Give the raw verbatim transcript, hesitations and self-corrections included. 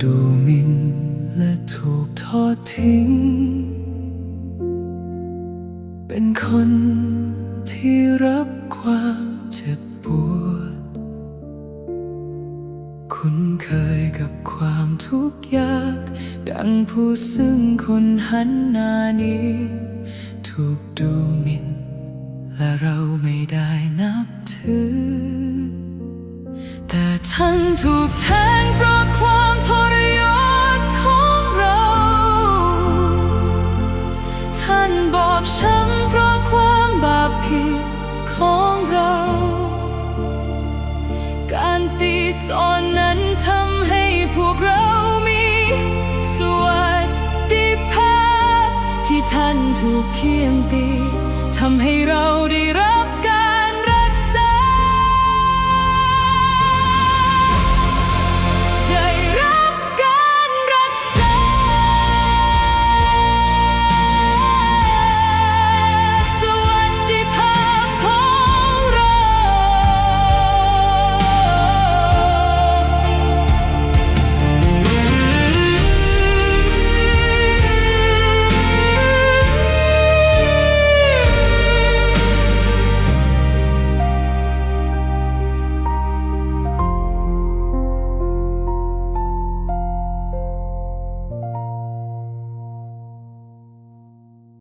ดูหมิ่นและถูกทอดทิ้ง เป็นคนที่รับความเจ็บปวด คุ้นเคยกับความทุกข์ยาก ดังผู้ซึ่งคนหันหน้าหนี ถูกดูหมิ่น และเราไม่ได้นับถือ แต่ท่านถูกแทงเพราะความทรยศของเรา ท่านบอบช้ำเพราะความบาปผิดของเรา การตีศอกนั้นทำให้พวกเรามีสวัสดิภาพ ที่ท่านถูกเฆี่ยนตี ทำให้เราได้